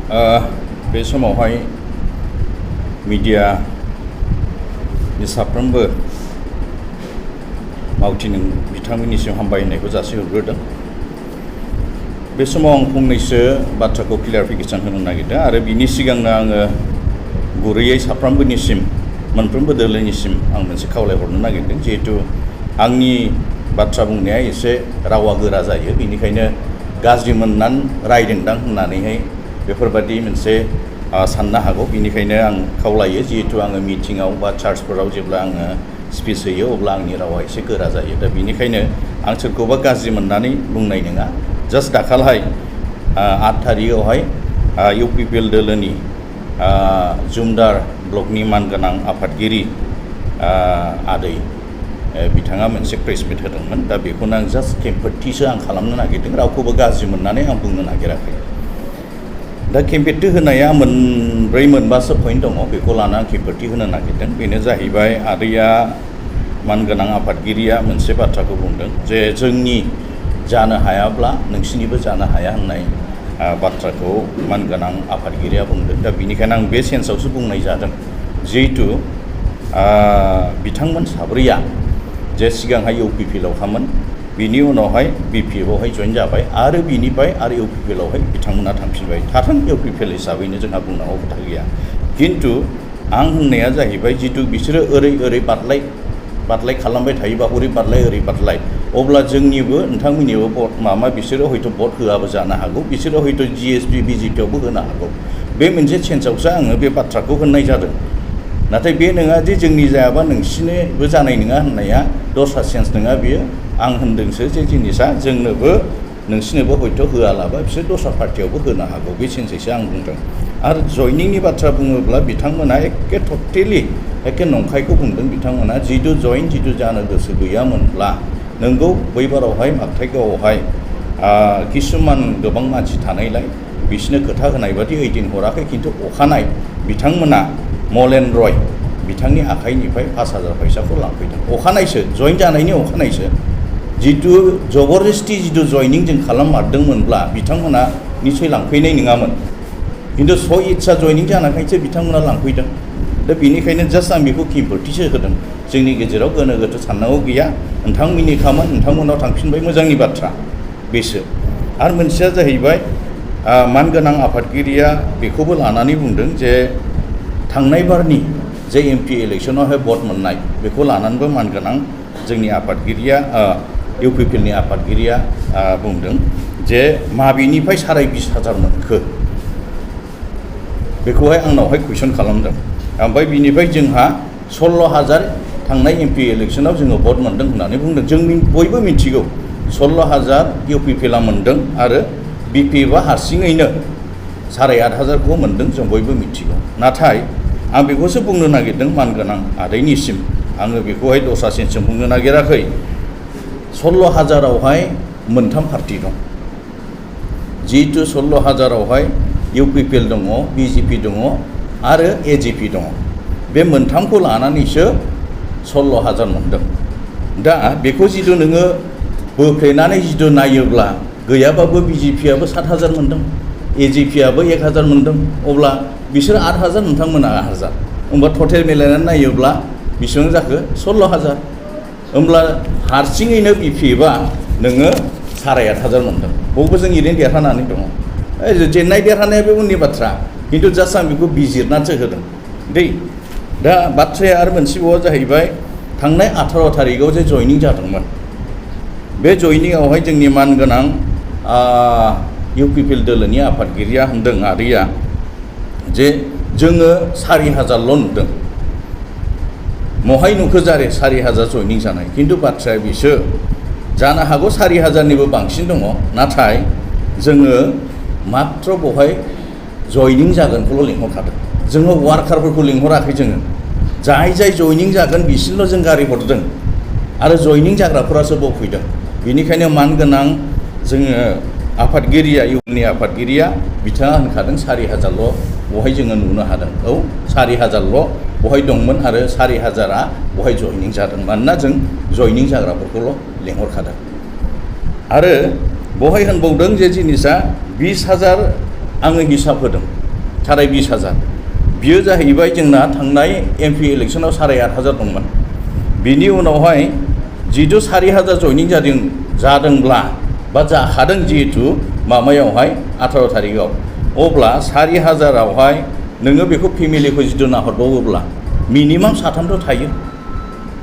बे समावहाय मिडियानि साफ्रोमबो मावथि बिथांमोननिसिम हामबायनायखौ जासिहरग्रोदों। बे समाव आं फंनैसो बाथ्राखौ क्लियारिफिकेसन होनो नागिरदों आरो बिनि सिगांनो आङो गुरैयै साफ्रोमबोनिसिम मोनफ्रोमबो दोलोनिसिम आं मोनसे खावलायहरनो नागिरदों। जिहेतु आंनि बाथ्रा बुंनाया एसे रावा गोरा जायो, बेनिखायनो गाज्रि मोननानै रायदोंदां होननानैहाय बेफोरबादि मोनसे साननो हागौ। बेनिखायनो आं खावलायो, जिहेतु आङो मिटिङाव बा चार्चफोराव जेब्ला आङो स्पिच होयो अब्ला आंनि रावा एसे गोरा जायो। दा बेनिखायनो आं सोरखौबा गाज्रि मोननानै बुंनाय नङा। जास्ट दाखालहाय 8 थारिखआवहाय इउपिपिएल दोलोनि जुमदार ब्लकनि मानगोनां आफादगिरि आदै बिथाङा मोनसे प्रेस मिट होदोंमोन। दा बेखौनो आं जास्ट खेंफोरथिसो आं खालामनो नागिरदों, रावखौबो गाज्रि मोननानै आं बुंनो नागिराखै। दा खेंफोरथि होनाया मोनबासो पइन्ट दङ, बेखौ लाना आं खेंफोरथि होनो नागिरदों। बेनो जाहैबाय, आदैया मानगोनां आफादगिरिया मोनसे बाथ्राखौ बुंदों जे जोंनि जानो हायाब्ला नोंसिनिबो जानो हाया होननाय बाथ्राखौ मानगोनां आफादगिरिया बुंदों। दा बेनिखायनो आं बे सेन्सआवसो बुंनाय जादों, जिहेतु बिथांमोन साब्रैया जे सिगांहाय इउपिपिएलआवखामोन, बिनि उनावहाय बिपिएफआवहाय जइन जाबाय आरो बिनिफ्राय आरो इउपिपिएलआवहाय बिथांमोना थांफिनबाय। थाथों इउपिपिएल हिसाबैनो जोंहा बुंनांगौ खोथा गैया। खिन्थु आं होननाया जाहैबाय, जितु बिसोरो ओरै बादलाय खालामबाय थायोबा ओरै बादलाय, अब्ला जोंनिबो नोंथांमोननिबो बिसोरो हयथ' भट होआबो जानो हागौ, बिसोरो हयथ' जिएसपि बिजेपियावबो होनो हागौ। बे मोनसे सेन्सआवसो आङो बे बाथ्राखौ होननाय जादों। नाथाय बे नङा जे जोंनि जायाबा नोंसिनोबो जानाय नङा होननाया दस्रा सेन्स नङा बियो। आं होनदोंसो जे जिनिसा जोंनोबो नोंसिनोबो हयथ' होआलाबा बिसोर दस्रा पार्टियावबो होनो हागौ, बे सेन्सैसो आं बुंदों। आरो जयनिंनि बाथ्रा बुङोब्ला बिथांमोना टटेलि नंखायखौ बुंदों। बिथांमोना जितु जानो गोसो गैयामोनब्ला नोंगौ बैबारावहाय मागथाइगावआवहाय किसुमान गोबां मानसि थानायलाय बिसोरनो खोथा होनाय बादि ओइदिन हराखै, खिन्थु अखानाय बिथांमोना मलेन रय बिथांनि आखाइनिफ्राय 5,000 फैसाखौ लांफैदों। अखानायसो, जइन जानायनि अखानायसो। जितु जबरदस्ति जयनिं जों खालाममारदोंमोनब्ला बिथांमोना निसय लांफैनाय नङामोन, खिन्थु इच्छा जयनिं जानायखायसो बिथांमोना लांफैदों। दा बेनिखायनो जास्ट आं बेखौ खेंफोरथिसो होदों। जोंनि गेजेराव गोनो गोथो साननांगौ गैया। नोंथांमोननि खामोन, नोंथांमोनाव थांफिनबाय, मोजांनि बाथ्रा बेसो। आरो मोनसेया जाहैबाय, मानगोनां आफादगिरिया बेखौबो लानानै बुंदों जे थांनाय बारनि जे MP इलेक्सनावहाय भट मोननाय, बेखौ लानानैबो मानगोनां जोंनि आफादगिरिया इउपिपिएलनि आफादगिरिया बुंदों जे माबेनिफ्राय 20,500 मोनखो, बेखौहाय आंनावहाय कुइसन खालामदों। ओमफ्राय बिनिफ्राय जोंहा 16,000 थांनाय MP इलेक्सनाव जोङो भट मोनदों होननानै बुंदों। जों बयबो मिथिगौ 16,000 इउपिपिएलआ मोनदों आरो बिपिएफआ हारसिङैनो 8,500खौ मोनदों, जों बयबो मिथिगौ। नाथाय आं बेखौसो बुंनो नागिरदों मानगोनां आदैनिसिम, आङो बेखौहाय दस्रा सेन्सजों बुंनो नागिराखै। 16,000आवहाय मोनथाम पार्टि दं। जिहेतु 16,000आवहाय इउपिपिएल दङ, बिजेपि दङ आरो एजिपि दङ। बे मोनथामखौ लानानैसो 16,000 मोनदों। दा बेखौ जितु नोङो बोफ्लेनानै नायोब्ला गैयाबाबो बिजेपिआबो 7,000 मोनदों, एजिपिआबो 1,000 मोनदों, अब्ला बिसोर 8,000, नोंथांमोना 8,000, होमबा टटेल मिलायनानै नायोब्ला बेसेबां जाखो? 16,000। होमब्ला हारसिङैनो बिपिएफआ नोङो 8,500 मोनदों। बयबो जों ओरैनो देरहानानै दङ। जेननाय देरहानाया बे उननि बाथ्रा, खिन्थु जास्ट आं बेखौ बिजिरनानैसो होदों दै। दा बाथ्राया आरो मोनसेबावा जाहैबाय, थांनाय 18 थारिखआव जे जयनिं जादोंमोन, बे जयनिंआवहाय जोंनि मानगोनां इउपिपिएल दोलोनि आफादगिरिया होनदों, आदैया, जे जोङो 4,000ल' नुदों। महाय नुखो 4,000 जयनिं जानाय? खिन्थु बाथ्राया बिसो, जानो हागौ 4,000निबो बांसिन दङ, नाथाय जोङो मात्र बेवहाय जयनिं जागोनखौल' लिंहरखादों। जोङो वार्कारफोरखौ लिंहराखै। जोङो जाय जयनिं जागोन बिसोरल' जों गारि हरदों आरो जयनिं जाग्राफोरासो बफैदों। बेनिखायनो मानगोनां जोङो आफादगिरिया, इउपिपिएलनि आफादगिरिया बिथाङा होनखादों 4,000ल' बेवहाय जोङो नुनो हादों। औ, 4,000ल' बेवहाय दंमोन आरो 4,000आ बेवहाय जयनिं जादों, मानोना जों जयनिं जाग्राफोरखौल' लिंहरखादों। आरो बेवहाय होनबावदों जे जिनिसा 20,000 आङो हिसाब होदों। 20,000 बियो जाहैबाय जोंना थांनाय MP इलेक्सनाव 8,500 दंमोन बिनि उनावहाय जिहेतु 4,000 जयनिं जादोंब्ला बा जाखादों जिहेतु माबायावहाय 18 तारिखआव अब्ला 4,000आवहाय नोङो बेखौ फेमिलिखौ जितु नाहरबावोब्ला मिनिमाम 3 थायो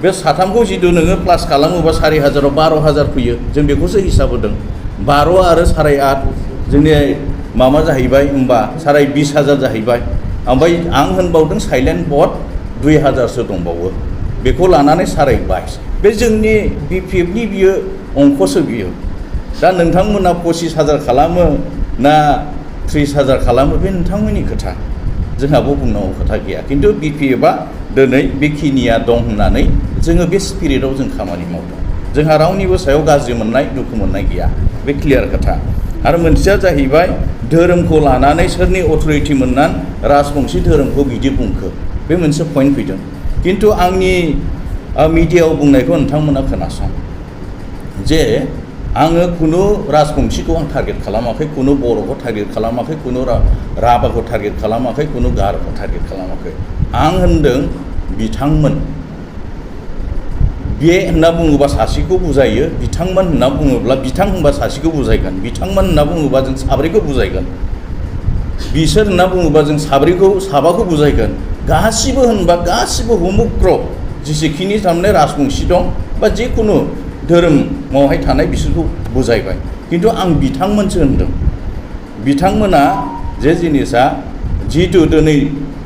बे 3खौ जितु नोङो प्लास खालामोबा 4,000आव 12,000 फैयो जों बेखौसो हिसाब होदों 12 आरो 8.5 जोंनि माबा जाहैबाय होमबा 20,000 जाहैबाय ओमफ्राय आं होनबावदों साइलेन्ट भट 2,000सो दंबावो बेखौ लानानै 22,500 बे जोंनि BPFनि बियो अंकसो बियो दा नोंथांमोना 25,000 खालामो ना 30,000 खालामो बे नोंथांमोननि खोथा जोंहाबो बुंनांगौ खोथा गैया खिन्थु BPFआ दिनै बेखिनिया दं होननानै जोङो बे स्पिरिटआव जों खामानि मावदों जोंहा रावनिबो सायाव गाज्रि मोननाय दुखु मोननाय गैया बे क्लियार खोथा आरो मोनसेया जाहैबाय धोरोमखौ लानानै सोरनि अथरिटि मोननानै राजबंशी धोरोमखौ बिदि बुंखो बे मोनसे पइन्ट फैदों खिन्थु आंनि मिडियायाव बुंनायखौ नोंथांमोना खोनासं जे आङो कुनु राजबंशीखौ आं टारगेट खालामाखै कुनु बर'खौ टारगेट खालामाखै कुनु राभाखौ टारगेट खालामाखै कुनु गार'खौ टारगेट खालामाखै आं होनदों बिथांमोन बे होनना बुङोबा सासेखौ बुजायो बिथांमोन होनना बुङोब्ला बिथां होनबा सासेखौ बुजायगोन बिथांमोन होनना बुङोबा जों साब्रैखौ बुजायगोन बिसोर होनना बुङोबा जों साबाखौ बुजायगोन गासिबो होनबा गासिबो हुमुग्र जेसेखिनि थारमाने राजबंशी दं बा जिखुनु धोरोमावहाय थानाय बिसोरखौ बुजायबाय खिन्थु आं बिथांमोनसो होनदों बिथांमोना जे जिनिसा जिहेतु दिनै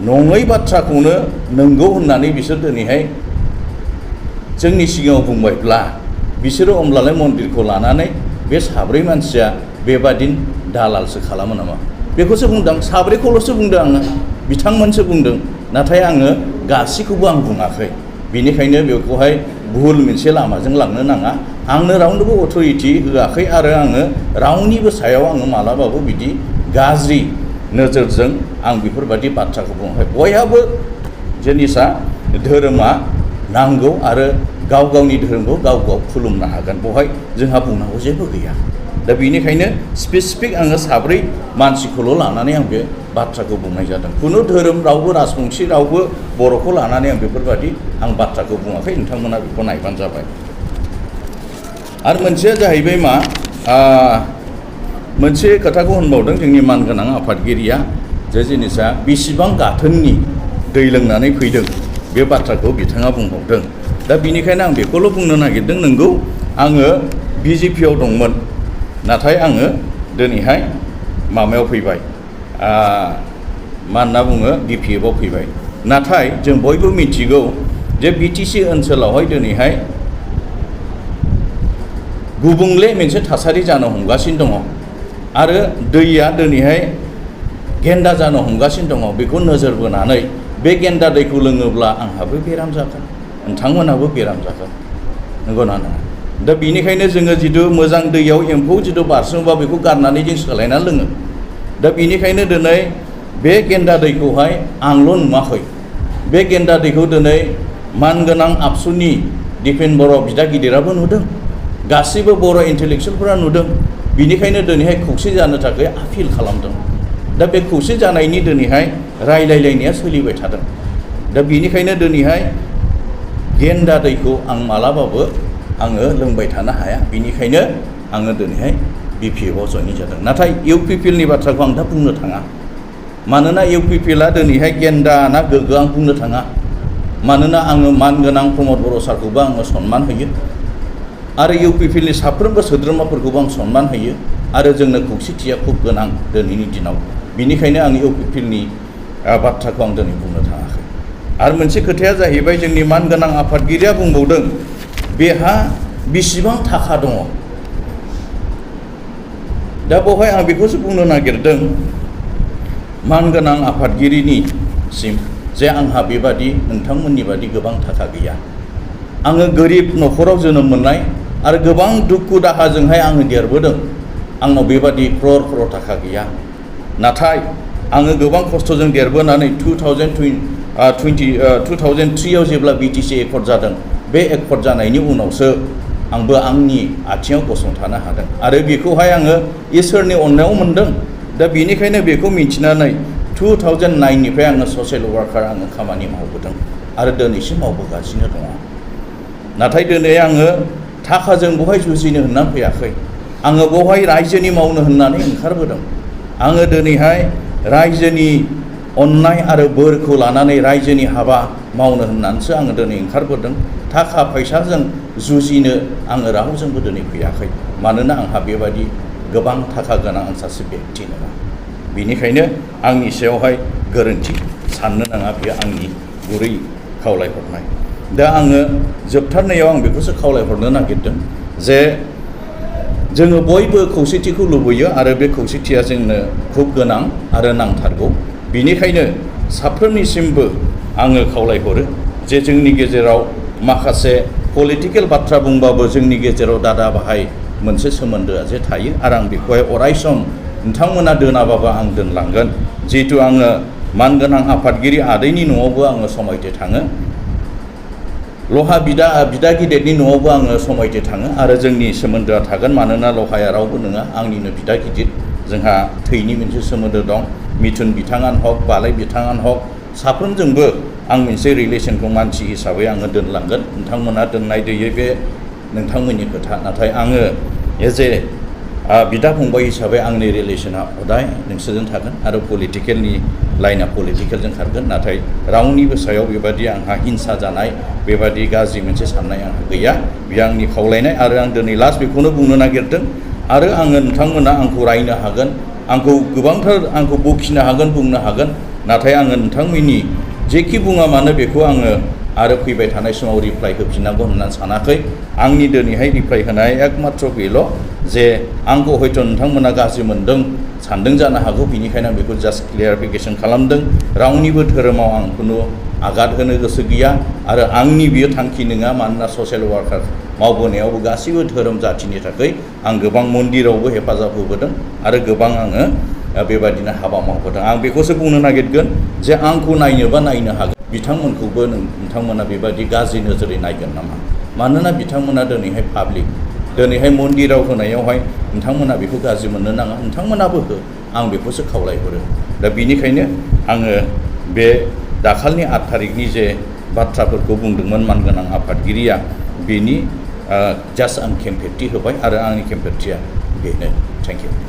नङै बाथ्राखौनो नंगौ होननानै बिसोर दिनैहाय जोंनि सिगाङाव बुंबायब्ला बिसोरो अब्लालाय मन्दिरखौ लानानै बे साब्रै मानसिया बेबादिनो दालालसो खालामो नामा बेखौसो बुंदों साब्रैखौल'सो बुंदों आङो बिथांमोनसो बुंदों नाथाय आङो गासैखौबो आं बुङाखै बेनिखायनो बेखौहाय भुल मोनसे लामाजों लांनो नाङा आंनो रावनोबो अथरिटि होआखै आरो आङो रावनिबो सायाव आङो मालाबाबो बिदि गाज्रि नोजोरजों आं बेफोरबादि बाथ्राखौ बुङाखै बयहाबो जिनिसा धोरोमा नांगौ आरो गाव गावनि धोरोमखौ गाव गाव खुलुमनो हागोन बेवहाय जोंहा बुंनांगौ जेबो गैया दा बेनिखायनो स्पेसिफिक आङो साब्रै मानसिखौल' लानानै आं बे बाथ्राखौ बुंनाय जादों खुनु धोरोम रावबो राजबंशी रावबो बर'खौ लानानै आं बेफोरबादि आं बाथ्राखौ बुङाखै नोंथांमोना बेखौ नायबानो जाबाय आरो मोनसेया जाहैबाय मा मोनसे खोथाखौ होनबावदों जोंनि मानगोनां आफादगिरिया जे जिनिसा बेसेबां गाथोननि दै लोंनानै फैदों बे बाथ्राखौ बिथाङा बुंबावदों दा बिनिखायनो आं बेखौल' बुंनो नागिरदों नंगौ आङो BJPआव दंमोन नाथाय आङो दिनैहाय माबायाव फैबाय मा होनना बुङो BPFआव फैबाय नाथाय जों बयबो मिथिगौ जे BTC ओनसोलावहाय दिनैहाय गुबुंले मोनसे थासारि जानो हमगासिनो दङ आरो दैया दिनैहाय गेन्दा जानो हमगासिनो दङ बेखौ नोजोर बोनानै बे गेन्दा दैखौ लोङोब्ला आंहाबो बेराम जागोन नोंथांमोनहाबो बेराम जागोन नंगौना नङा दा बेनिखायनो जोङो जितु मोजां दैयाव एम्फौ जितु बारसोमोबा बेखौ गारनानै जों सोलायना लोङो दा बेनिखायनो दिनै बे गेन्दा दैखौहाय आंल' नुवाखै बे गेन्दा दैखौ दिनै मानगोनां आबसुनि दिपेन बर' बिदा गिदिराबो नुदों गासैबो बर' इन्टेलेक्सुवेलफोरा नुदों बेनिखायनो दिनैहाय खौसे जानो थाखाय आपिल खालामदों दा बे खौसे जानायनि दिनैहाय रायलायलायनाया सोलिबाय थादों दा बेनिखायनो दिनैहाय गेन्दा दैखौ आं मालाबाबो आङो लोंबाय थानो हाया बेनिखायनो आङो दिनैहाय BPFआव जयनिं जादों नाथाय UPPLनि बाथ्राखौ आं दा बुंनो थाङा मानोना UPPLआ दिनैहाय गेन्दा ना गोग्गो आं बुंनो थाङा मानोना आङो मानगोनां प्रमद बर' सारखौबो आङो सनमान होयो आरो UPPLनि साफ्रोमबो सोद्रोमाफोरखौबो आं सनमान होयो आरो जोंनो खौसेथिया खुब गोनां दिनैनि दिनाव बेनिखायनो आं UPPLनि बाथ्राखौ आं दिनै बुंनो थाङाखै आरो मोनसे खोथाया जाहैबाय जोंनि मानगोनां आफादगिरिया बुंबावदों बेहा बेसेबां थाखा दङ दा बेवहाय आं बेखौसो बुंनो नागिरदों मानगोनां आफादगिरिनिसिम जे आंहा बेबादि नोंथांमोननि बादि गोबां थाखा गैया आङो गोरिब न'खराव जोनोम मोननाय आरो गोबां दुखु दाहाजोंहाय आङो देरबोदों आंनाव बेबादि क्रर थाखा गैया नाथाय आङो गोबां खस्थ'जों देरबोनानै 2003आव जेब्ला BTC एकर्ड जादों बे एकर्ड जानायनि उनावसो आंबो आंनि आथिङाव गसंथानो हादों आरो बेखौहाय आङो इसोरनि अननायाव मोन्दों दा बेनिखायनो बेखौ मिथिनानै 2009निफ्राय आङो ससियेल वार्कार आङो खामानि मावबोदों आरो दिनैसिम मावबोगासिनो दङ। नाथाय दिनै आङो थाखाजों बहाय जुजिनो होननानै फैयाखै। आङो बहाय रायजोनि मावनो होननानै ओंखारबोदों। आङो दिनैहाय रायजोनि अननाय आरो बोरखौ लानानै रायजोनि हाबा मावनो होननानैसो आङो दिनै ओंखारबोदों। थाखा फैसाजों जुजिनो आङो रावजोंबो दिनै फैयाखै। मानोना आंहा बेबायदि गोबां थाखा गोनां आं सासे बेक्ति नङा। बेनिखायनो आंनि सायावहाय गोरोन्थि साननो नाङा, बेयो आंनि गुरै खावलायहरनाय। दा आङो जोबथारनायाव आं बेखौसो खावलायहरनो नागिरदों जे जोङो बयबो खौसेथिखौ लुबैयो आरो बे खौसेथिया जोंनो खुब गोनां आरो नांथारगौ। बेनिखायनो साफ्रोमनिसिमबो आङो खावलायहरो जे जोंनि गेजेराव माखासे पलिटिकेल बाथ्रा बुंबाबो जोंनि गेजेराव दादा बाहाय मोनसे सोमोन्दोआ जे थायो आरो आं बेखौहाय अरायसम नोंथांमोना दोनाबाबो आं दोनलांगोन। जिहेतु आङो मानगोनां आफादगिरि आदैनि न'आवबो आङो समायते थाङो, लहा बिदा गिदिरनि न'आवबो आङो समायते थाङो आरो जोंनि सोमोन्दोआ थागोन। मानोना लहाया रावबो नङा, आंनिनो बिदा गिदिर। जोंहा थैनि मोनसे सोमोन्दो दं। मिथुन बिथाङानो हक, बालाय बिथाङानो हक, साफ्रोमजोंबो आं मोनसे रिलेसनखौ मानसि हिसाबै आङो दोनलांगोन। नोंथांमोना दोननाय दैयै बे नोंथांमोननि खोथा। नाथाय आङो एज ए बिदा फंबाय हिसाबै आंनि रिलेसना हदाय नोंसोरजों थागोन आरो पलिटिकेलनि लाइना पलिटिकेलजों खारगोन। नाथाय रावनिबो सायाव बेबादि आंहा हिंसा जानाय, बेबादि गाज्रि मोनसे साननाय आंहा गैया। बेयो आंनि खावलायनाय आरो आं दिनै लास्ट बेखौनो बुंनो नागिरदों। आरो आङो नोंथांमोना आंखौ रायनो हागोन, आंखौ गोबांथार आंखौ बखिनो हागोन, बुंनो हागोन। नाथाय आङो नोंथांमोननि जेखि बुङा मानो बेखौ आङो आरो फैबाय थानाय समाव रिप्लाइ होफिननांगौ होननानै सानाखै। आंनि दिनैहाय रिप्लाइ होनाय एकमात्र बेल' जे आंखौ हयथ' नोंथांमोना गाज्रि मोनदों सानदों जानो हागौ। बेनिखायनो आं बेखौ जास्ट क्लियारिफिकेसन खालामदों। रावनिबो धोरोमाव आं खुनु आघात होनो गोसो गैया आरो आंनि बियो थांखि नङा। मानोना ससियेल वार्कार मावबोनायावबो गासैबो धोरोम जाथिनि थाखाय आं गोबां मन्दिरावबो हेफाजाब होबोदों आरो गोबां आङो बेबायदिनो हाबा मावबोदों। आं बेखौसो बुंनो नागिरगोन जे आंखौ नायनोबा नायनो हागोन, बिथांमोनखौबो नोंथांमोना बेबायदि गाज्रि नोजोरै नायगोन नामा? मानोना बिथांमोना दिनैहाय पाब्लिक, दिनैहाय मन्दिराव होनायावहाय नोंथांमोना बेखौ गाज्रि मोननो नाङा, नोंथांमोनाबो हो, आं बेखौसो खावलायहरो। दा बेनिखायनो आङो बे दाखालिनि 8 थारिखनि जे बाथ्राफोरखौ बुंदोंमोन मानगोनां आफादगिरिया, बेनि जास्ट आं खेंफोरथि होबाय आरो आंनि खेंफोरथिया बेनो। Thank you.